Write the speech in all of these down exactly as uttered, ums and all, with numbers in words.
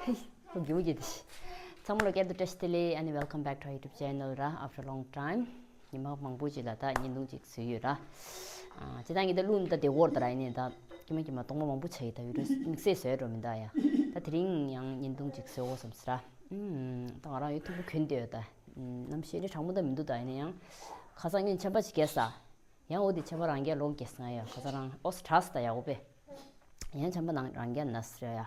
ཧེ། ཁོ་གྱུར་གྱི་དེ། ཚང་མ་ལ་བསྐྱར་དུ་བཀྲ་ཤིས་བདེ་ལེགས། ཨ་ནི་welcome back to our YouTube channel ར། After a long time. ཉི་མ་མང་པོ་ཅིག་ལ་ད་བརྙན་ཐུང་ཅིག་བཟོས་ཡོད་ར། ཨ། སྤྱིར་བཏང་གི་ད་ལུང་ད་དེ་འོར་ད་ར། ཡིན་ནའི་ད་ཀྱེ་མ་ཀྱེ་མ་གཏོང་མ་མང་པོ་བྱས་ཡི། ད་ཡུ་རུ་དམིགས་བསལ་བཟོས་འགྲོ་མི་འདུག་ཡ། ད་དེ་རིང་ཡང་བརྙན་ཐུང་ཅིག་བཟོ་དགོས་བསམ་སི་ར། ཨུམ། ད་ང་རང་ཡུ་ཐུབ་གོན་བསྡད་ཡོད་ད། ཨུམ། གནམ་གཤིས་ནི་གྲང་མོ་ད་མི་འདུག་ད། ཡིན་ན་ཡང་ཁ་སང་ངས་ཆམ་པ་ཅིག་བརྒྱབ་ས། ཡང་འོ་དེ་ཆམ་པ་རང་རྒྱལ་ལོག་རྒྱག་སོང་ཡ། ཁ་སང་རང་ཨོ་སི་དྲག་སོང་ད་ཡག་པོ་པས། ཡང་ཆམ་པ་ནང་རང་རྒྱལ་ན་སོང་ཡ།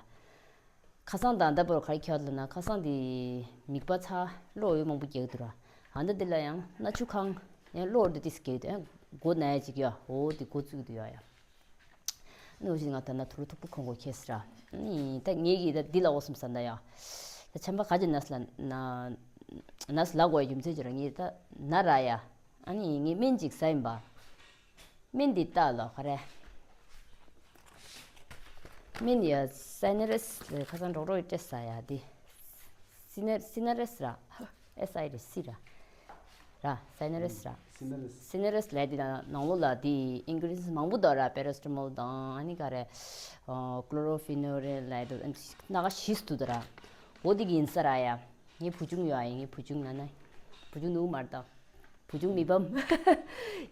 ཁ་སང་ད་ལྟ་བར་ག་རེ་ཁྱོད་ལ་ན། ཁ་སང་དེ་མིད་པ་ཚ། གློ་ཡོད་མང་པོ་རྒྱག་འདུག་ར། ཨ་ད་དེ་ལ་ཡང་སྣ་ཆུ་ཁང་། ཡང་གློ་འདི་ཏིས་རྒྱག་འདུག། ཡང་མགོ་ན་ཡ་ཅིག་ཡ། འོ་དེ་མགོ་བཙུགས་འདུག་ཡ་ཡ། ནུ་ཞིག་ང་ད་ན་དུ་རུ་ཐུག་པོ་ཁོང་གོ་ཁེས་ར། ནི་ད་ངེད་ཀྱིས་ད་འདི་ལ་འོ་སོམ་ས་ད་ཡ། ད་ཆམ་པ་ག་ཅི་ན་སོང་ལ་ན། ན་སོང་ལ་གོ་ཡ་རྒྱུ་མཚན་ཅི་ར། ངེད་ད་ན་ར་ཡ། ཨ་ནི་ངས་སྨན་ཅིག་ཟ་ཡིན་པ། སྨན་འདི་ལྟ་ལོ་ག་རེ། སྨན་ཡ་སི་ནི་རེས་ཁ་སང་འགྲོགས་རོགས་ཡི་སྤྲད་ས་ཡ་འདི། སི་ནི་སི་ནི་རེས་ར། ཨེས་ཨའི་རེ་སི་ར། ར་སི་ནི་རེས་ར། སི་ནི་རེས། སི་ནི་རེས་ལས་འདི་ནང་ལོགས་ལ་འདི་ཨིན་གི་རི་ཌི་ཡེན་སི་མང་པོ་འདུག་ར། པེ་ར་སི་ཊ་མོལ་དང་ཨ་ནི་ག་རེ། ཨ། ཀློ་རོ་ཕི་ནོ་ལ་ལས་འདི་སྣ་ཁ་བཞི་འདུག་ད་ར། འོ་འདི་གི་ཡིན་ས་ར་ཡ། ངའི་བུ་ཆུང་ཡོད་ཨ་ཡ། ངའི་བུ་ཆུང་ན་ན། བུ་ཆུང་ནུ་མར་དང་། བུ་ཆུང་མི་ཕམ།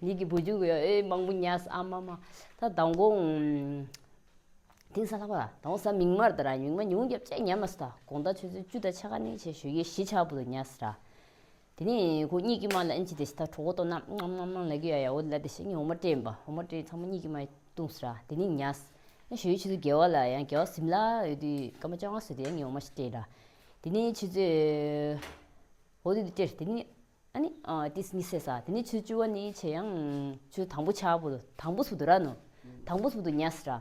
ངེད་ཀྱི་བུ་ཆུང་གི་ཨེ་མང་པོ་ཉལ་ཨ་མ་མ། ད་མདང་དགོང་། དེང་སང་ལྷག་པ་དང་ས་མིག་དམར་དང་ར་མིག་དམར་ཉུང་རྒྱབ་ཅེས་ཉལ་མ་སོང་། ད་དགོང་དག་ཆུ་ཚོད་བཅུ་དང་ཕྱེད་ཀ་ནས་བྱས་ཞོགས་ཀས་བཞི་ཆག་བུ་དུ་ཉལ་སོང་ར། དེ་ནས་ཁོ་གཉིད་ཀྱི་མ་ལ་ཨེན་ཅི་དེ་ཞིག་ད་གྲོད་ཁོག་ལྟོགས་ན་ངམ་ངམ་ངམ་ལབ་ཀྱི་ཡོད་ཡ། འོ་ལ་དེ་ཞིག་ངས་འོ་མ་སྤྲད་ཡིན་པ། འོ་མ་སྤྲད་ཚང་མ་གཉིད་ཀྱི་མ་བཏུང་སོང་ར། དེ་ནས་ཉལ་སོང་། ཨ་ཞོགས་ཀས་ཆུ་ཚོད་བརྒྱད་པ་ལ་ཡང་བརྒྱད་པ་ཟིན་ལ་ཡོད་དུས་སྐར་མ་བཅོ་ལྔ་ཟིན་དུས་ཡང་ངས་འོ་མ་ཞིག་སྤྲད་ར། དེ་ནས་ཆུ་ཚོད། འོ་དེ་དུས་སྤྲད། དེ་ནས། ཨ་ནི། ཨ། ཏིས་གཉིད་སད་ས། དེ་ནས་ཆུ་བཅུ་པ་ནས་བྱས་ཡང་ཆུ་དང་པོ་ཆག་པོ་དང་པོ་སུ་དུ་ར་ནོ། དང་པོ་སུ་དུ་ཉལ་སི་ར།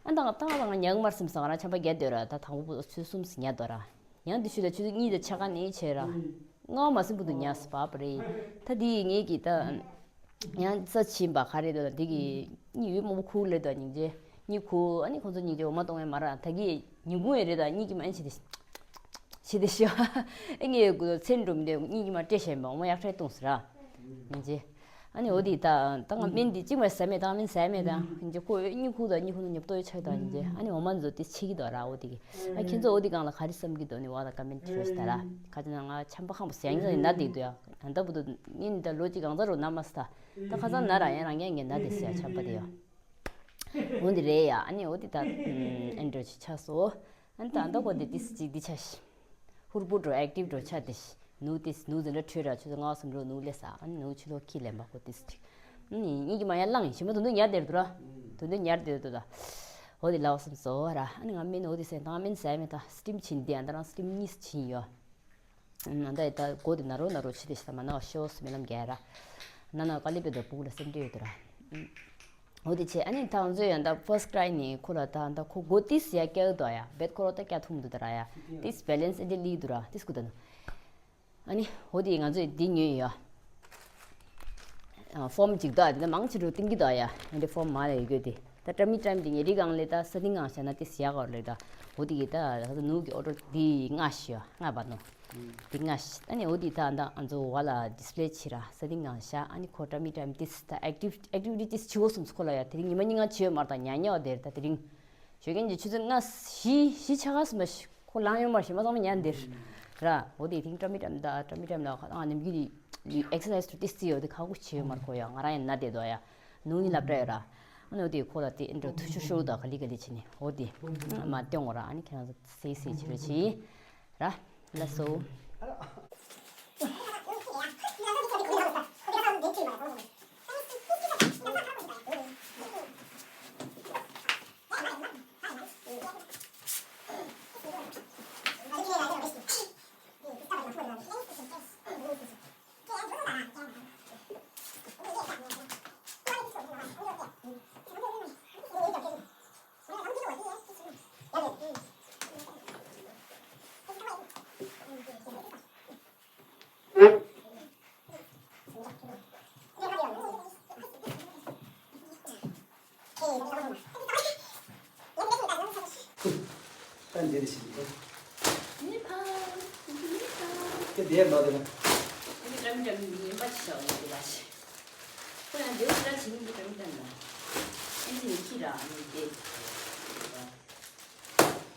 ཨ་ད་ད་ང་ཉལ་གི་མར་སེམས་ས་ང་རང་ཆམ་པ་བརྒྱབ་སྡོད་ར། ད་དང་པོ་ཆུ་གསུམ་སི་ཉལ་དོ་ར། ཡང་དེ་ཆུ་ལ་ཆུ་གཉིས་དང་ཕྱེད་ཀ་ནས་བྱས་ར། ལྔ་པ་མ་སེམས་པོ་དུ་ཉལ་སི་བ་པ་རེད། ད་དེ་ངེད་ཀྱི་ད། ཡང་རྩ་ཆེན་པ་ག་རེ་འདུག་ལ་འདི་གི་གཉིད་ཡུད་མང་པོ་ཁུག་ལེ་དང་སྙིང་རྗེ། གཉིད་ཁུག་ཨ་ནི་ཁོང་ཚོ་སྙིང་རྗེ་འོ་མ་གཏོང་ཡས་མ་ར། ད་གི་ཉིན་གུང་ཡས་རེད་ད་གཉིད་ཀྱི་མ་ཨེ་ཆེ་དེ། ཆེ་དེ་ཤི་ཨེ་ངས་གུ་ཚེ་འགྲོ་མི་འདོད་གཉིད་ཀྱི་མ་སྤྲད་བཞིན་པ་འོ་མ་ཡག་ཕྲད་བཏུང་ཟེར་ར། སྙིང་རྗེ། ཨ་ནི་འོ་དེ་ད་ད་ང་སྨན་འདི་གཅིག་མ་ཟ་མེད་ད་སྨན་ཟ་མེད་ད་སྙིང་རྗེ་ཁོ་གཉིད་ཁུག་ད་གཉིད་ཁུག་ན་ཉོབ་ཏོ་ཡོད་ཆགས་ད་སྙིང་རྗེ། ཨ་ནི་འོ་མ་འཛོ་དེ་ཆེ་གི་ད་ར། འོ་དེ་གི་ཨ་ཁྱེད་ཚོ་འོ་དེ་གང་ལ་ག་རེ་བསམ་གི་འདུག་ནི་བ་ད་ཀ་མེན་ཊི་རེ་ད་ར། ཁ་ཅིག་ན་ང་ཆམ་པ་ཁང་པ་ཟ་ཡང་ན་དེ་འདུག་ཡ། ད་ལྟ་བུ་དུ་ཉིན་ད་ལོ་གཅིག་གང་ཚ་རུ་ན་མ་སི་ད། ད་ཁ་སང་ན་ར་ཡང་རང་རྒྱལ་ངན་ན་དེ་སི་ཡ་ཆམ་པ་དེ་ཡོ། འོ་འདི་རེད་ཡ། ཨ་ནི་འོ་འདི་ད་ཨེན་ཌྲོ་ཆི་ཆགས་སོ། ཨ་ནི་ད་ད་གོ་འདི་ཏིས་ཅིག་འདི་ཆ་ཤི། ཧུར་པོ་འགྲོ་ཨེག་ཊིབ་འགྲོ་ཆ་དེ་ཤི། ནུ་ཏིས་ནུ་འཛིན་གྲྭ་འཕྲོད་ར་ཆུ་ཚོད་ལྔ་བ་སུམ་འགྲོ་ནུ་ལས་ས། ཨ་ནི་ནུ་ཕྱི་ལོགས་ཁྱི་ལེན་པ་གོ་ཏིས་ཅིག་ཨ་ནི་གཉིད་ཀྱི་མ་ཡ་ལངས་ཤི་མ་དུ་འདུ་ཉར་དེར་འདུ་ར། དུ་འདུ་ཉར་དེར་འདུ་ད། འོ་འདི་ལའོ་སམ་སོ་ར། ཨ་ནི་ང་མིན་འོ་འདི་སེ་ད་ང་མིན་ཟ་མེད་ད་སི་ཊིམ་ཕྱིན་དེ་ཨ་ད་རང་སི་ཊིམ་གཉིས་ཕྱིན་ཡོ། ཨ་ད་ད་གོ་དེ་ན་རོ་ན་རོ་ཆི་དེ་ཤི་ད་མ་ན་བ་ཤོ་སི་མེ་ལམ་ག་ར། ན་ན་ཀ་ལི་པེ་དོ་པུ་ལ་སེམས་ཏེ་ཡོད་དུ་ར། འོ་དེ་ཆེ་ཨ་ནི་ད་ང་ཚོས་ཡང་ད་ཕར་སི་ཊི་ཀྲའི་ནི་ཁོ་ལ་ད་ད་ཁོ་གོ་ཏིས་ཡ་སྐྱ་དོ་ཡ་བེད་ཁོ་རོ་ད་སྐྱ་ཐུམ་དུ་ད་ར་ཡ། ཏིས་བེ་ལེན་སི་ཨེ་འདི་ལི་དུ་ར་ཏིས་ཀུ་ད་ནོ། ཨ་ནི་འོ་དེ་ང་ཚོས་འདི་ཉོས་ཡོད། ཨ་ཕོམ་གཅིག་དོ་ཨ་དེ་ད་མང་ཆེ་རུ་ཏིང་གི་དོ་ཡ། ཨ་འདི་ཕོམ་མ་ལ་ཡོད་གི་དེ། ད་ཀྲ་མི་ཀྲམ་དེ་ཉེ་རི་གང་ལེ་ད་ས་ཏིང་གང་ཤ་ན་ཏིས་ཡ་གོ་ལེ་ད། འོ་དེ་གི་ད་ད་ནུ་གི་ཨོ་ཌར་དེ་ལྔ་ཤི་ཡ་ལྔ་བ་ནོ། དེ་ལྔ་ཤི་ཨ་ནི་འོ་དེ་ད་ད་ཨ་ཚོ་བ་ལ་ཌིས་པི་ལེ་ཆི་ར་ས་ཏིང་གང་ཤ་ཨ་ནི་ཁོ་ཀྲ་མི་ཀྲམ་ཏིས་ད་ཨེག་ཊིབ་ཨེག་ཊི་བི་ཊི་ཏིས་ཆི་བོ་སུམ་སུ་ཁོ་ལ་ཡ་དེ་རིང་ཉི་མ་གཉིས་ང་ཆི་ཡོད་མར་ད་ཉ་ཉ་བ་དེར་ད་དེ་རིང་། ཞོགས་ཀན་གྱི་ཆུ་ཚོད་ལྔ་བཞི་བཞི་ཆ་ག་སུམ་པ་ཤི། ཁོ་ལངས་ཡོང་མར་ཞི་མ་ཚང་མ་ཉལ་འདིར། ར། འོ་དེ་ཐིང་ཀྲ་མི་ཀྲམ་ད་ཀྲ་མི་ཀྲམ་ལ་ཁ་ཨ་ནེམ་གི་ཨེག་སར་སའི་ཛི་དུ་ཏིས་ཏི་ཡོད་དེ་ཁ་ཁུ་ཆེ་ཡོད་མར་ཁོ་ཡ་ང་རང་ཡང་ན་དེ་དོ་ཡ། ནུ་ནི་ལབ་ཏྲ་ཡོད་ར། ཨ་ནི་འོ་དེ་ཁོ་ལ་དེ་ཨིན་ཏྲོ་ཐུ་ཤུ་ཤོ་ད་ག་ལི་ག་ལི་ཆེ་ནི་འོ་དེ། མ་སྟོན་འོ་ར་ཨ་ནི་ཁྱེད་རང་ཚོ་སེ་སེ་ཆི་རེ་ཆི། ར། ལ་སོ། ད་འདི་རེད་ཞིག་འདུག་མི་ཕམ། མི་ཕམ། དེ་དེ་ལོ་དེ་ལ། འདི་འདྲ་མི་འདྲ་མི་ཡིན་པ་ཅི་བྱ་བ་ཡིན་དེ་ལ་ཞིག་ཁོ་ཡང་འདི་འདྲ་བྱེད་མི་འདི་འདྲ་མི་འདྲ་མི་འདྲ། ཨེ་ཙི་ནི་ཁྱི་ར་མི་དེ།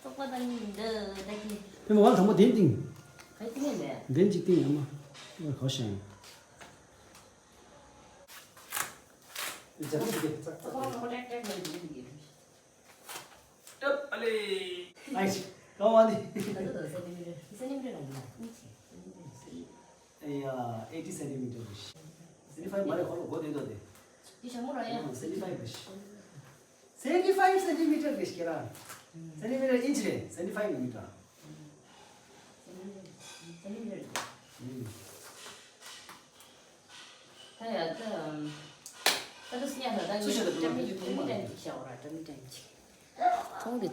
ཚོགས་པ་དང་འདི་ད་གི། དེ་མ་བ་དང་པོ་གདན་བཏིང་། ག་ཡི་བཏིང་ཡ་མེད། གདན་གཅིག་བཏིང་ཡ་མ། ཨ་གོ་ཤང་། ཚོགས་པ་དང་པོ་ཏྲེག་ཏྲེག་ལ་འདི་འདི་གི། ཏབ་ཨ་ལེ། ཨའི་ཅི། ཀ་བ་ནི། ད་ད་ད་སེན་ཊི་མི་ཊར། སེན་ཊི་མི་ཊར་ལ་འདི་ན་ཨིན་ཅི། སེན་ཊི་མི་ཊར། ཨེ་ཡ། ཨེ་ཊི་སེན་ཊི་མི་ཊར་རེད། སེན་ཊི་ཕའིབ་མ་རེད། ཁོ་ལ་གོ་དེ་འདུག་དེ། འདི་ཞྭ་མོ་ར་ཡ། སེན་ཊི་ཕའིབ་རེད། སེན་ཊི་ཕའིབ་སེན་ཊི་མི་ཊར་རེད་ཁྱེད་རང་། སེན་ཊི་མི་ཊར་ཨིན་ཅི་རེད། སེན་ཊི་ཕའིབ་མི་ཊར། སེན་ཊི་མི་ཊར། ཨུམ། ད་ཡ་ད། ད་ད་སི་ཉ་ད་ད་ངས་སུ་ཞིག་ལ་འགྲོ་བ་མི་འདུག་ཀྲ་མི་ཀྲ་མི་ཀྲ་མི་ཀྲ་མི་ཅིག་བྱ་བ་ར། ཀྲ་མི་ཀྲ་མི་ཅིག་མཐོང་གི་ད།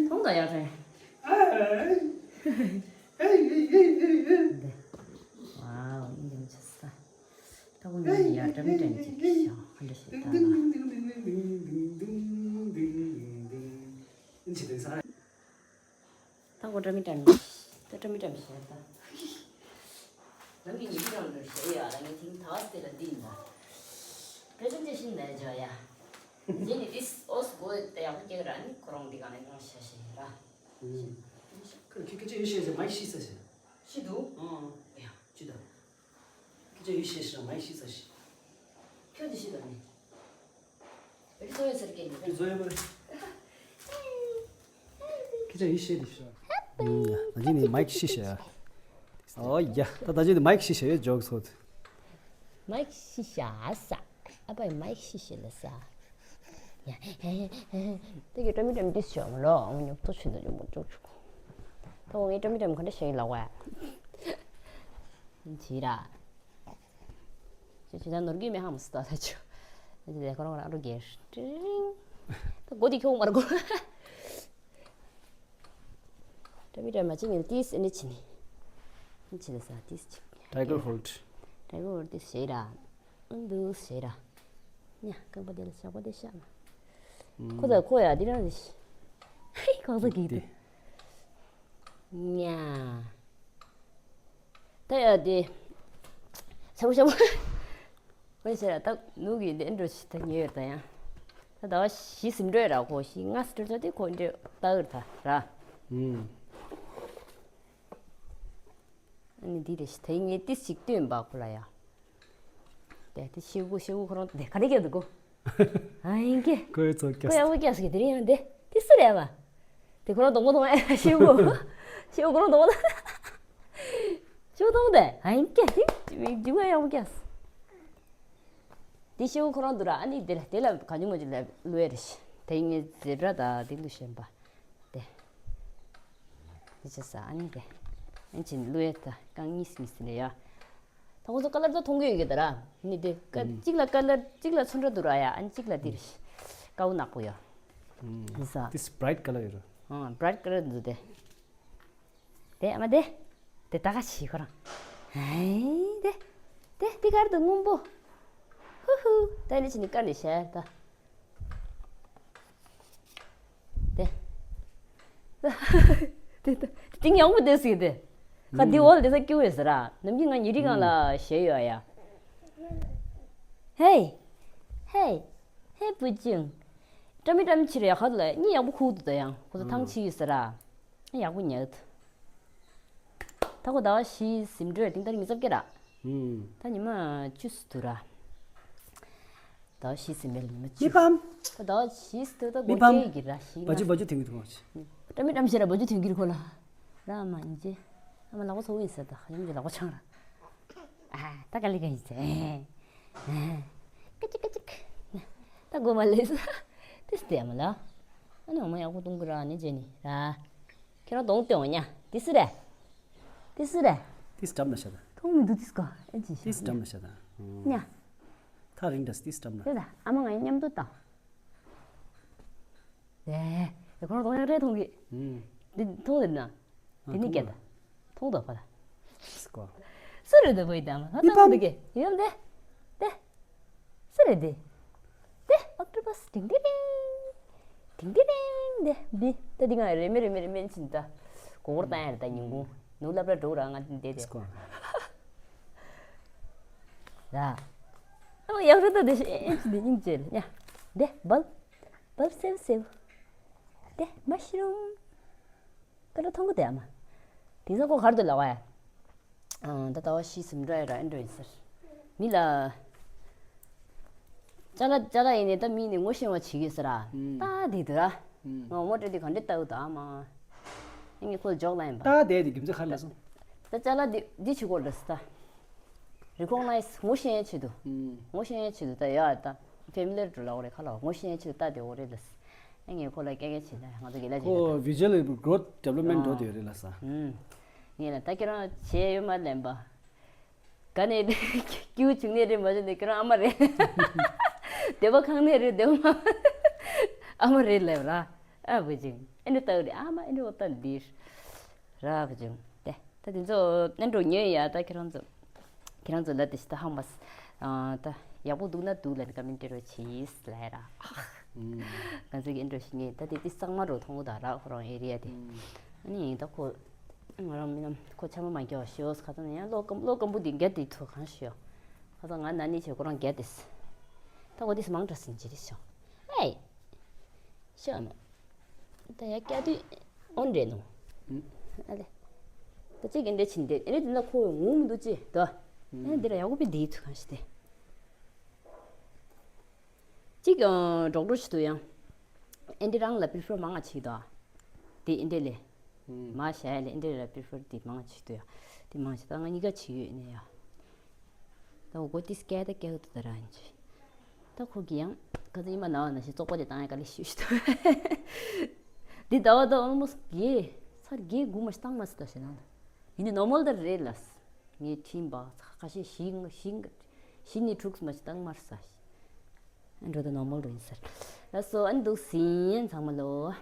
མཐོང་ད་ཡ་རེད། འདི། ཝའོ། ཨིན་ཇི་མི་ཆ་ས། ད་ཁོ་ནི་ཡ་ཀྲ་མི་ཀྲ་མི་ཅིག་བྱ་བ་ཧ་འདྲ་ཞིག་ད་ལ། ཨིན་ཇི་དེང་སང་། ད་ཁོ་ཀྲ་མི་ཀྲ་མི། ད་ཀྲ་མི་ཀྲ་མི་བྱས་ད། རང་གི་ཉི་མ་རང་ལ་བྱས་ཡ། རང་གི་ཐིང་ཐག་དེ་ལ་འདི་ཡིན་ད། ཀྲ་ཀྲ་ཀྲ་ཤིན་ད་ཇོ་ཡ། རྗེས་ནི་ཏིས་ཨོས་གོ་ད་ཡག་པོ་སྐྱེ་གི་ར། ནི་ཁོ་རང་འདི་ག་ནས་ཡོང་ཤ་ཤེ་ར། ཁྱོད་ཁྱོད་ཁྱོད་ཡོད་ཤེས་ཟེར་མ་ཤི་ས་ཤེ། ཤི་འདུག་ཨང་། ཡ་ཅི་ད། ཁྱོད་ཡོད་ཤེས་ཤེ་མ་ཤི་ས་ཤེ། ཁྱོད་འདི་ཤི་ད་ནི། ཁྱེད་ཚོ་ཡི་ཤེས་དེ་ཤོ། ཨུམ། ཡ། ད་ཅི་ནི་མའིག་ཤི་ཤེ་ཡ། ཨོ་ཡ། ད་ད་ཅི་ནི་མའིག་ཤི་ཤེ་ཡ། ཇོག་སོད། མའིག་ཤི་ཤེ་ས། ཨ་པའི་མའིག་ཤི་ཤེ་ལ་ས། ཡ། ད་གི་ཀྲ་མི་ཀྲ་མི་ཏིས་ཤོ་མ་ལོ། ཨང་ཉོག་ཏོ་ཆུ་ད་ཇོ་མོ་ཅོག་ཆུ། ད་འོ་ངའི་ཀྲ་མི་ཀྲ་མི་ག་འདྲ་ཤེ་ཡིན་ལ་བ། ཇི་ར། ཅི་ཅི་ད་ནོར་གི་མེད་ཧ་མ་སི་ཏོ་ད་ཆུ། ད་ཅི་ད་ཁོ་རང་རང་རུ་གེར། ཏྲིང་། ད་སྒོ་དེ་ཁྱོང་མར་གོ། ཀྲ་མི་ཀྲ་མ་ཅི་ངེར་ཏིས་ཨེ་ནི་ཅི་ནི། ཅི་ད་ས་ཏིས་ཅི། ཊའི་གར་ཧོལ་ཌི། ཊའི་གར་ཧོལ་ཌི་ཏིས་ཞེ་ར། ཨུན་དུ་ཞེ་ར། ཉ་རྐང་པ་དེ་ལ་ཞག་པ་དེ་ཤ་མ། ཁོ་ད་ཁོ་ཡ་འདི་རང་རེད། ཧེ་གང་ཟག་གི་དེ། ཉ། ད་ཡ་དེ། ཤ་བོ་ཤ་བོ། ཁོས་ཟེར་ད་ནུ་གི་ལན་འགྲོ་ཞིག་ད་ཉེ་ཡོད་ད་ཡང་། ད་ཟླ་བ་བཞི་ཟིན་འགྲོ་ཡ་ར། ཁོ་བཞི་ལྔ་ཟིན་འགྲོ་ཚོད་དེ་ཁོ་འདྲེ་ལྟ་གི་ར། ཨུམ། ཨ་ནི་འདི་རེད་ཤི། ད་ངས་ཏིས་ཞིག་སྟོན་པ་ཁོ་ལ་ཡ། དེ་དེ་ཤི་གུ་ཤི་གུ་ཁོ་རང་དེ་ག་རེ་སྐྱེ་འདུག་གོ། ཨ་ཡིན་གྱི། ཁོས་ཚོ་ཁོ་ཡག་པོ་སྐྱེས་སོང་གི། དེ་རིང་ཡང་དེ་ཏིས་སུ་རེད་བ། དེ་ཁོ་རང་གདོང་པ་གདོང་ཨེ་ཤི་གུ། ཤི་གུ་ཁོ་རང་གདོང་པ་གདོང་། ཤི་གུ་གདོང་དེ་ཨ་ཡིན་གྱི། དེ་མིག་རྒྱུ་མ་ཡག་པོ་སྐྱེས་སོང་། དེ་ཤི་གུ་ཁོ་རང་འདུག་ར། ཨ་ནི་དེ་ལ་དེ་ལ་ག་ཉུང་མ་ཅིག་ལ་བླུ་ཡ་རེད་ཤི། དེ་ངས་ཛེབ་ར་ད་དེ་བླུ་ཤེས་པ། དེ། དེ་ཅི་ས་ཨ་ནི་དེ། ཨན་ཅིན་བླུ་ཡ་ད་རྐང་གཉིས་གཉིས་ཟིན་རེད་ཡ། ད་ཁོ་ཚོ་ཀ་ལར་ད་མཐོང་གི་ཡོད་གི་ད་ར། ནི་དེ་ཀ་ཨུམ། གཅིག་ལ་ཀ་ལར་གཅིག་ལ་ཚོན་ཁྲ་འདུག་ར་ཡ། ཨ་ནི་གཅིག་ལ་འདིར་དཀར་པོ་ནག་པོ་ཡོད། ཨུམ། ཡིན་ས། This bright color ཡོད་ར། ཨ་bright color འདུག་དེ། དེ་ཨ་མ་དེ། དེ་ད་ག་ཞིག་ཁོ་རང་། ཧེ་དེ། དེ་དེ་གར་དུ་སྔོན་པོ། ཧུ་ཧུ། ད་ནི་ཕྱི་ནི་ཀ་ནི་ཤར་ད། དེ། དེ་དེ་དེ་ཡག་པོ་དེ་སྲིད་དེ། ཁ་འདི་འོལ་དེ་ས་སྐྱུ་བས་ཟེར་ར། ནམ་རྒྱུན་ང་ཉི་རིག་སྒང་ལ་ཞེས་ཡོད་ཡ། ཧེ། ཧེ། ཧེ་བུ་ཆུང་། བཀྲ་མི་བཀྲ་མི་ཕྱིར་ཡ་ཁ་ལ་གཉིད་ཡག་པོ་ཁུག་འདུག་ད་ཡང་ཁོ་ཚོ་ཐང་ཆད་ཡོད་ཟེར་ར། ཡག་པོ་ཉལ་འདུག་ད་ཁོ་ཟླ་བ་བཞི་ཟིན་འགྲོ་ཡ་དེང་ལྟར་ཉི་ཤུ་རྩ་བརྒྱད་ར། ད་ཉི་མ་བཅུ་ཙམ་འདུག་ར། ཟླ་བ་བཞི་ཟིན་པའི་ཉི་མ་བཅུ། མི་ཕམ། ད་ཟླ་བ་བཞི་ཟིན་འདུག་ད་མི་སྒོ་ཕམ། ཕྱེ་གི་ར་ཞིག་བ་ཅུ་ན། བ་ཅུ་དེང་གི་ཐུང་བ་ཅི། བཀྲ་མི་བཀྲ་མི་ཤེས་ར་བ་ཅུ་དེང་གི་ར་ཁོ་ལ། ར་མ་ཉི་ཅེ། ཨ་མ་ལག་པ་ཚོ་ཡིན་ཟེར་ད་ཡོང་གི་ལག་པ་ཆང་ར། ཨ་ད་ག་ལི་ག་ཡིན་ཟེར། ཀ་ཅིག་ཀ་ཅིག་ད་སྒོ་མ་ལས་ས། དེ་སྟེ་ཨ་མ་ལ། ཨ་ནི་འོ་མ་ཡག་པོ་གཏོང་གི་ར་ནི་ཅེ་ནི་ར། ཁྱེད་རང་གདོང་སྟོན་འོ་ཉ། དེ་སུ་རེད། དེ་སུ་རེད། ཏིས་འགྲམ་ན་ཤ་ད། མཐོང་མི་འདུག་ཏིས་ཀ་ཨེ་ཅི་ཤ། ཏིས་འགྲམ་ན་ཤ་ད། ཉ། ཐག་རིང་འདྲ་ཏིས་འགྲམ་ན། ཡོད་ད་ཨ་མ་ང་མཉམ་དུ་བཏང་། ཨེ། ཁོ་རང་གདོང་ཡག་རེད་མཐོང་གི། ཨུམ། འདི་མཐོང་ཡོད་ན། ཨ་འདི་ནི་མཐོང་སྐད་ད། མཐོང་ད་པ་ད། ཏིས་ཀ་སུ་རེད་ད་བོད་ད་མ་ཧ་ད་མཐོང་གི་ཡོད་དེ། དེ། སུ་རེད་དེ། དེ་ཨོག་ཊོ་པས་ཏིང་ཏི་རིང་། ཏིང་ཏི་རིང་། དེ་འདི་ད་འདི་ང་རེ་མེ་རེ་མེ་རེ་མེ་ཕྱིན་ད། གོ་བོར་བཏང་ཡ་རེད་ད་ཉིན་གུང་། ནུ་ལབ་ར་འགྲོ་ར་ང་འདི་དེ། ལ། ཨ་ཡག་རེད་ད་དེ་ཨེ་ཅི་འདི་སྙིང་རྗེ་ལ་ཡ། དེ་བལ། བལ་སེའུ་སེའུ། དེ་མ་ཤི་རུམ། པེ་ལོ་མཐོང་གི་དེ་ཨ་མ། དེང་སང་ཁོ་གར་དུ་ལ་བ་ཡ། ཨ་ད་ཟླ་བ་བཞི་ཟིན་འགྲོ་ཡ་ར་ཨེ་འགྲོ་ཡིན་ཟེར། མི་ལ། ཅ་ལག་ཅ་ལག་ཡིན་ནས་ད་མི་ནི་ངོ་ཤེས་པ་བྱེད་ཀྱི་ཟེར་ར། ད་དེ་དུ་ར། ང་ངོ་སྤྲད་དེ་ག་འདྲེ་ལྟ་བུ་ད་ཨ་མ། ཨེ་ངས་ཁོ་ལ་འཇོག་ལ་ཡིན་པ། ད་དེ་དེ་རྒྱུ་མཚན་ག་རེ་ལ་སོང་། ད་ཅ་ལག་འདི་འདི་བྱེད་དགོས་རེད་ཟེར་ད། རི་ཀོག་ནའི་སི་ངོ་ཤེས་ཡའི་ཆེད་དུ། ངོ་ཤེས་ཡའི་ཆེད་དུ་ད་ཡ་ད། ཕེ་མི་ལི་ཡར་འགྲོ་ལ་འོ་རེད་ཁ་ལ་ངོ་ཤེས་ཡའི་ཆེད་དུ་ལྟ་དེ་འོ་རེད་ལ། ཨེ་ངས་ཁོ་ལ་སྐད་སྐད་བྱེད་ད་ང་ཚོ་གི་ལ་ཅིག་ཁོ་ཡོད་ད། Visual growth development འགྲོ་དེ་ཡོད་རེད་ལ་ས། ངས་ལ་ད་ཁྱེད་རང་བྱས་ཡོད་མ་ལེན་པ། ག་ནས་སྐྱིའུ་བྱུང་ནས་རེད་མ་བྱུང་ནས་ཁྱེད་རང་ཨ་མ་རེད། སྡེ་པ་ཁང་ནས་རེད་སྡེ་པ་མ། ཨ་མ་རེད་ལབ་ར། ཨ་བུ་ཅིང་ཨེ་འདྲ་ལྟ་གི་རེད་ཨ་མ་ཨེ་འདྲ་འོ་ལྟ་འདི། ར་བུ་ཅིང་དེ། ད་དེ་ཚོ་ཨེ་འགྲོ་ཉོས་ཡ་ད་ཁྱེད་རང་ཚོ། ཁྱེད་རང་ཚོ་ལ་དེ་ཤི་ད་ཧང་བ་སི། ད་ཡག་པོ་འདུག་ན་འདུག་ལ་ནི་ཀ་མེན་ཊི་རོ་ཆིས་ལ་ར། ང་ཚོ་གི་ཨེ་འགྲོ་ཤི་ངེས་ད་དེ་དེ་གཙང་མ་རོ་མཐོང་གི་ད་ར་ཁོ་རང་ཨེ་རི་ཡ་དེ། ཨ་ནི་ད་ཁོ། ང་རང་མི་རྣམས་ཁོ་ཆ་མ་མ་རྒྱག་ཤི་ཡོ་ཁ་ཚང་ཡང་ལོ་སྐམ་ལོ་སྐམ་པོ་དེ་རྒྱ་དེ་ཐུག་གང་ཤི་ཡོ། ཁ་ཚང་ང་ན་ནི་བྱེད་ཁོ་རང་རྒྱ་དེ། ད་ཁོ་དེ་མང་དྲགས་ཟིན་ཅི་རེད་ཤོ། ཨེ། ཤོ་ཨ་མ། ད་ཡ་སྐྱ་དུས་ཨོན་རེད་ནོ། ཨ་ལེ། ད་ཅིག་ཨེ་འདྲ་ཕྱིན་ཏེ་ཨེ་འདྲ་དེ་ན་ཁོ་ངུ་མི་འདུག་ཅེ་ད། ཨེ་འདི་ར་ཡག་པོ་པི་འདི་ཐུག་གང་ཤི་སྟེ། ཅིག་ཨ་ཌོག་ཊར་ཞིག་ཏུ་ཡང་། ཨེ་འདྲ་རང་ལ་པི་རི་ཕར་མང་ང་ཆེ་ད། དེ་ཨེ་འདྲ་ལེ། མ་བྱས་ལེ་ཨེ་འདྲ་ལ་པི་རི་ཕར་དེ་མང་ང་ཆེ་ད་ཡ། དེ་མང་ཆེ་ད་ང་གཉིས་ཀ་བྱེད་ཡོད་ནས་ཡ། ད་འོ་གོ་ཏི་སྐད་ད་སྐད་འོ་ད་ད་ར་ཨིན་ཅི། ད་ཁོ་གི་ཡང་ག་ཚ་ཉི་མ་ན་བ་ན་ཞིག་བཙོག་པ་དེ་བཏང་ཡ་ག་ལེ་ཤུ་ཤུ་ད། འདི་ཟླ་བ་ད་ཨོལ་མོ་སི་གེ་ཚར་གེ་དགུ་མ་ཞིག་བཏང་མ་སི་ད་ཞེ་ན་ད། ཡིན་ནི་ནོར་མལ་ད་རེད་ལ་སི། ངས་ཁྲིམས་པ་ཚ་ཁ་ཤས་ཤིང་ཤིང་ཤིང་ནི་འཁྲུགས་མ་ཞིག་བཏང་མར་ས་ཞིག་འགྲོ་ད་ནོར་མལ་རུ་ཡིན་ཟེར། ལགས་སོ་ཨ་ནི་འདུག་ཟིན་ཚང་མ་ལོ།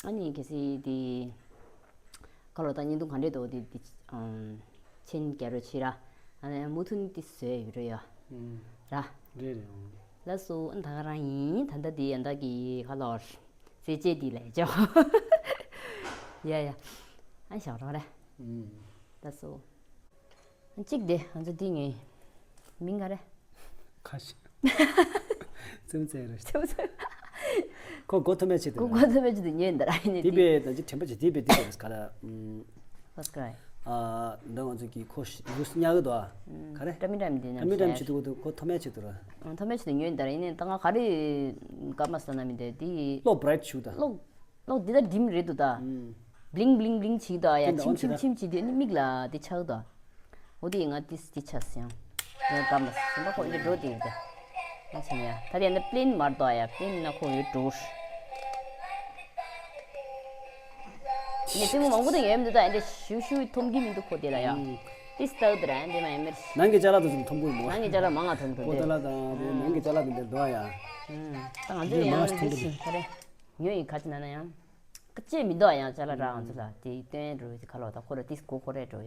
ཨ་ནི་གལ་སྲིད་དེ། ཁ་ལོ་ད་བརྙན་ཐུང་ག་འདྲས་འདུག་དེ་དེ། ཆེན་རྒྱ་རོ་ཆི་ར། ཨ་ནི་མུ་མཐུད་དེ་བཟོས་ཡོད་རེད་ཡ། ར། རེད་རེད། ལགས་སོ་ཨ་ནི་ད་ག་རང་ཡིན་ད་ལྟ་དེ་ཡ་ད་གི་ཁ་ལོར། རྩེད་ཆས་དེ་ལས་ཅོ། ཡ་ཡ། ཨ་ཞག་རོགས་ར། ལགས་སོ། གཅིག་དེ་ང་ཚོ་འདི་ངའི་མིང་ག་རེ། ཁ་ཤས། ཙེམ་ཙེ་རེད། ཙེམ་ཙེ། ཁོ་མགོ་ཐོམ་ཡ་ཆེད་དུ། ཁོ་མགོ་ཐོམ་ཡ་ཆེད་དུ་ཉོས་འདི་ར་ཡིན་ནི་དེ། དེ་བས་ད་ཅི་དྲན་པ་ཅི་དེ་བས་དེ་བས་ག་ལ། ཨུམ། What's going on? ཨ། འདི་ང་ཚོ་གི་ཁོ་ཤི་རུས་ཉག་གི་དོ། ཨུམ། ག་རེ། ཀྲ་མི་ཀྲ་མི་དེ་ཀྲ་མི་ཀྲ་མི་ཆེད་དུ་ཁོ་ཐོམ་ཡ་ཆེད་དུ་ར། ཨུམ། ཐོམ་ཡ་ཆེད་དུ་ཉོས་འདི་ར་ཡིན་ནི་ད་ང་ག་རེ་ག་མ་ས་ན་མི་དེ་དེ། གློག་བྷ་རའིཊ་ཞུ་ད། གློག་གློག་འདི་ད་ཌིམ་རེད་འདུག་ད། ཨུམ། བླིང་བླིང་བླིང་བྱེད་ད་ཡ། ཨོན་ཆིམ་ཆིམ་ཆིམ་བྱེད་དུས་ནི་མིག་ལ་དེ་ཆགས་ད། འོ་དེ་ང་ཏིས་དེ་ཆགས་སོང་། ང་གམ་ལ་སེམས་པ་ཁོ་འདི་འགྲོ་དེ་རེད་ད། ང་ཆེ་ནས་ཡ་ད་དེ་ཡ་ན་པླེན་མར་ད་ཡ། པླེན་ན་ཁོ་ཡོད་འགྲོ། ངས་ལྟད་མོ་མང་པོ་དང་ཡོད་མི་འདུག་ད་ཡ་འདི་ཤུ་ཤུ་མཐོང་གི་མི་འདུག་ཁོ་དེ་ལ་ཡ། ཨུམ། ཏིས་ཏའུ་དེ་ར་འདི་མ་ཡིན་མེར། ནང་གི་ཅ་ལག་དེ་ཚོ་མཐོང་གི་མོ། ནང་གི་ཅ་ལག་མང་ང་མཐོང་གི་པོ་ཏ་འདུག་ལ་དང་དེ་ནང་གི་ཅ་ལག་དེ་འདིར་འདུག་ཡ། ད་ང་ཚོ་འདི་ཡང་མང་ང་མཐོང་གི་འདི་འདུག་ཁ་རེ། ཉོ་ཡི་ཁ་ཅི་ན་ན་ཡང་། ཁ་ཅེ་མི་འདུག་ཡང་ཅ་ལག་ར་ང་ཚོ་ལ་དེ་སྟོན་འགྲོ་ཡི་ཁ་ལོ་ད་ཁོ་ར་ཏིས་གོ་ཁོ་རེ་འགྲོ་ཡ།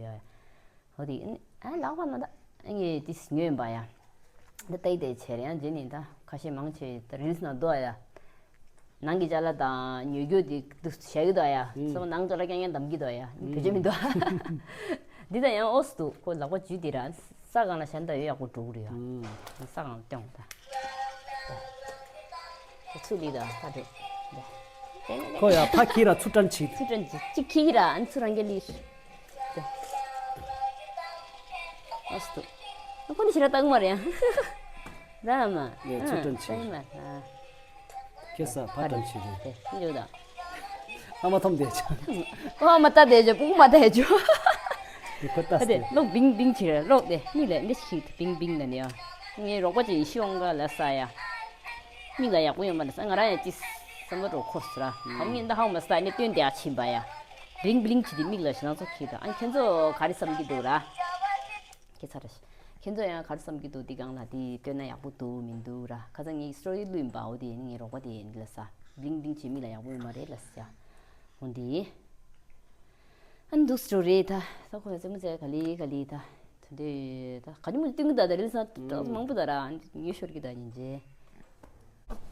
ཧོ་དེ་ཨ་ལག་པ་ན་ད་ཨ་ངས་ཏིས་ཉོས་ཡིན་པ་ཡ། འདི་ལྟ་ཡི་དེ་བྱས་རེད་ཡང་རྗེས་ནས་ད་ཁ་ཤས་མང་ཆེ་ད་རིལ་སི་ན་འདུག་ཡ། ནང་གི་ཅ་ལག་དང་ཉོ་རྒྱུ་དེ་འདུག་བྱ་གི་འདུག་ཡ། ཨུམ། སོ་ནང་ཅ་ལག་རྐྱང་རྐྱང་འདམ་གི་འདུག་ཡ། ཨུམ། བེད་སྤྱོད་མི་འདུག་འདི་ད་ཡང་ཨོ་སི་འདུག་ཁོ་ལག་པ་འཇུས་དེ་ར་ས་གང་ལ་ཞན་ད་ཡོད་ཡག་པོ་འགྲོ་གི་རེད་ཡ། ཨུམ། ས་གང་སྟོན་ད། ཚུལ་འདི་དང་ད་དེ། ཁོ་ཡ་ཕ་ཁྱི་ར་ཚུར་དྲན་བྱེད། ཚུར་དྲན་བྱེད་ཅིག་ཁྱི་ར་ཨ་ནི་ཚུར་རང་གི་ལིར། ཨ་སྟུ། ཁོ་ནི་ཞེ་དྲག་སྟག་མ་རེད་ཡ། ར་མ། ངས་ཚུར་དྲན་བྱེད། ཨ་མ། ཁྱེད་ས་ཕ་དྲན་བྱེད་རེད། དེ་ཡོད་ད། ཨ་མ་ཐོམ་དེ་ཆ། ཨ་མ་ད་དེ་ཆ་ཕུག་མ་ད་ཆ། དེ་ཁོ་ལྟ་སྟེ། ལོག་བིང་བིང་བྱེད་ར་ལོག་དེ་མི་ལ་འདི་ཞིག་བིང་བིང་ལ་ནི་ཡ། ངའི་རོགས་པ་ཅིག་ཡིན་ཤི་འོང་ག་ལ་ས་ཡ། མིག་ལ་ཡག་པོ་ཡོད་མ་རེད་ས། ང་རང་ཡང་ཅི་བསམ་བློ་འགྲོ་ཁོ་སི་ར། གང་ཡིན་ད་ཧ་གོ་མ་སི་ད་ནི་སྟོན་དེ་ཨ་ཕྱིན་པ་ཡ། བླིང་བླིང་བྱེད་དེ་མིག་ལ་ཞེ་སྣང་ཚོ་ཁྱེད་ད་ཨ་ཁྱེད་ཚོ་ག་རེ་བསམ་གྱི་འདུག་ར། ཁྱེད་ཚ་ར་ཤི། ཁྱེད་ཚོ་ཡང་ག་རེ་བསམ་གྱི་འདུག་འདི་སྒང་ལ་དེ་སྟོན་ན་ཡག་པོ་འདུག་མི་འདུག་ར། ཁ་སང་ངའི་སི་ཊོ་རི་བླུགས་ཡིན་པ་འོ་དེ་ངའི་རོགས་པ་དེ་ཡིན་ལ་ས། བླིང་བླིང་བྱེད་མིག་ལ་ཡག་པོ་ཡོད་མ་རེད་ལ་ས། འོ་འདི། ཨ་ནི་འདུག་སི་ཊོ་རི་རེད་ད། ད་ཁོ་ཡ་རྩེད་མོ་རྩེ་ག་ལི་ག་ལི་ད། དེ་འདྲས་ད་ག་ཉི་མོ་སྟོན་གི་ད་ད་རེད་ས་ད་མང་པོ་ད་ར་ཉེ་ཤོར་གི་ད་ཉིན་རྗེས།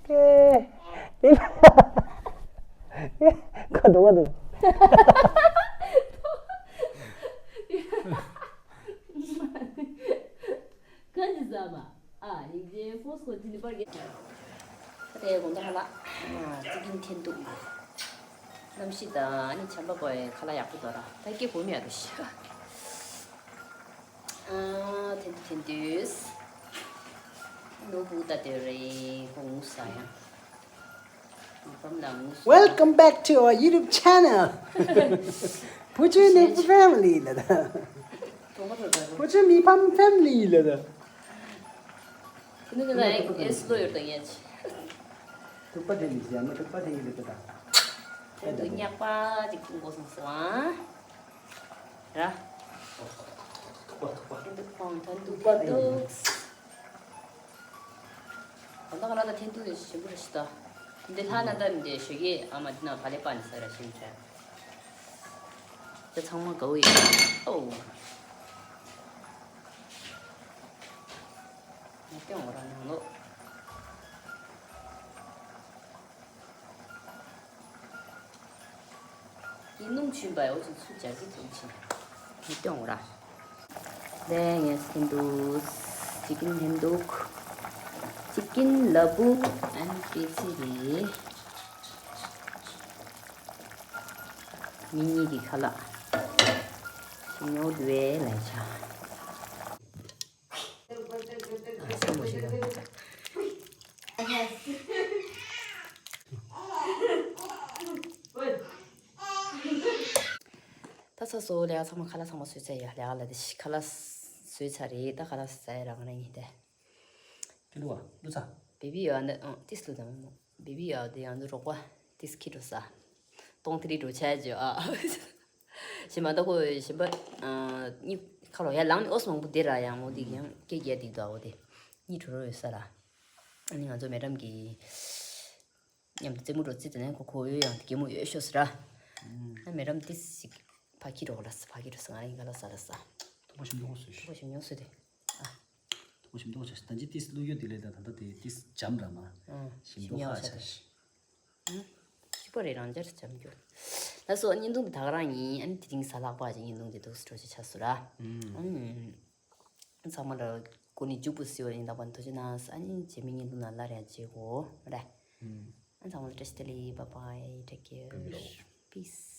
ཀེ། ཁ་དོག་པ་འདུག་ག་ཅི་ཟ་མ། ཨ་ཉིན་རྗེས་ཕོ་སྐོར་དེ་ནི་པར་གྱི། ད་དེ་དགོང་དག་ལ་ཙི་གིན་འཐེན་འདུག་གནམ་གཤིས་དང་ཨ་ནི་བྱམས་པ་པོ་ཡི་ཁ་ལག་ཡག་པོ་འདུག་ར། ད་སྐྱེ་དགོས་མེད་ཡ་འདུག་ཤི། ཨ་འཐེན་འཐེན་དུས་ནོར་བུ་ད་དེ་རེད་ཁོ་ངུ་ས་ཡ། ངུ་ཕམ་ལ་ངུ་ས། Welcome back to our YouTube channel. བུ་ཆུ་ནི་ཕེ་མི་ལི་ལ་ད། བུ་ཆུ་མི་ཕམ་ཕེ་མི་ལི་ལ་ད། ཁྱེད་ཚོ་ད་ཨེ་སི་ལོ་ཡོད་དང་ཡ་ཆི། ཐུག་པ་དེ་ནི་ཟེར་ན་ཐུག་པ་དེ་ཡི་ལི་ད། དེ་འདུག་ཉག་པ་ཅིག་ཀུན་གོ་སོང་སོང་ཨ། ར། ཐུག་པ་ཐུག་པ། དེ་འདུག་ཁོང་ཐོན་འདུག་ཐུག་པ་དེ་ཡི་ལི། འདུག་ག་ད་ག་ལ་ད་འཐེན་ཐུག་ཞིམ་པོ་རེད་ཤི་ད། འདི་ལྷ་ན་ད་འདི་ཞོ་གི་ཨ་མ་འདི་ན་བ་ལེ་པ་ནི་ས་ར་ཞིམ་ཚ། ད་ཚང་མ་དགའ་བོ་ཡིན། ཨོ། ང་སྟོན་འོ་ར་ནང་ལོ། ཡིན་ནུང་ཆུན་པའི་འོ་ཚོ་ཚུ་ཇ་གི་ཐུང་ཆེ། ངས་སྟོན་འོ་ར། ལས་ངས་སྟོན་འདུག་ཅི་ཀིན་ལྷན་འདུག་ཅི་ཀིན་ལ་བུ་ཨན་ཏི་ཚི་རེད། མི་གཉིས་ཀྱི་ཁ་ལག་ཉོ་དུ་བས་ལས་བྱ། ད་ཚ་སོ་ལས་ཚང་མ་ཁ་ལག་ཚང་མ་བཟོས་ཚར་ཡ། ལས་ལ་དེ་ཁ་ལག་བཟོས་ཚར་རེད། ད་ཁ་ལག་ཟ་ཡ་རང་རང་ཡིན་ཏེ། ཀི་ལུ་བ་ཀླུ་ཚ། བེ་བི་ཡོད་ཨ་འདི་ཨང་ཏིས་ལུ་དང་། བེ་བི་ཡོད་དེ་ཡང་འདི་རོགས་པ་ཏིས་ཁི་འགྲོ་ས། སྟོང་ཐི་རི་འགྲོ་ཆ་ཇོ་ཨ། ཞེ་མ་ད་ཁོ་ཞེ་མ་ཨ་གཉིས་ཁ་ལོ་ཡ་ལང་ནི་ཨོ་སི་མང་པོ་དེ་ར་ཡང་འོ་དེ་ཡང་སྐད་རྒྱག་དེ་དོ་འོ་དེ་གཉིས་གྲོ་རོ་ཡོད་ས་ར། ཨ་ནི་ང་ཚོ་མེ་ཌམ་གི་མཉམ་དུ་རྩེད་མོ་འགྲོ་རྩིས་དེ་ནས་ཁོ་ཁོ་ཡོད་ཡང་དེ་གད་མོ་ཡོད་ཤོ་ས་ར། ཨ་མེ་ཌམ་ཏིས་ཞིག་ཕ་ཁི་རོ་ལ་ས་ཕ་ཁི་རོ་ས་ང་རང་ག་ལ་ས་ལ་ས། ཐུག་པ་ཞིམ་ཉོག་སོ་ཐུག་པ་ཞིམ་ཉོག་སོ་དེ། ཨ། ཐུག་པ་ཞིམ་ཉོག་ཆ་ཞིག་ད་ཅི་ཏིས་ལུ་ཡོད་དེ་ལས་ད་ད་ད་དེ་ཏིས་འཇམ་ར་མ། ཨ། ཞིམ་ཉོག་ཧ་ཆ་ཞིག་ཨ། ཞིག་པ་རེ་རང་འཇར་འཇམ་རྒྱུ། ད་སོ་བརྙན་ཐུང་དེ་ད་ག་རང་ཡིན། ཨ་ནི་དེ་རིང་གཟའ་ལྷག་པ་ཅིག་བརྙན་ཐུང་དེ་འདུག་སྤྲོ་ཆ་ཆ་སུ་ར། ཨ། ཚང་མ་ལ་གོ་ནི་མཇུག་པོ་སི་བ་ཡིན་ལག་པ་ཐུགས་རྗེ་གནང་། ཨ་ནི་རྗེས་མའི་བརྙན་ཐུང་ནང་སླར་ཡང་མཇལ་གོ་ར། ཨ་ཚང་མ་ལ་བཀྲ་ཤིས་བདེ་ལེགས། Bye bye, take care, peace.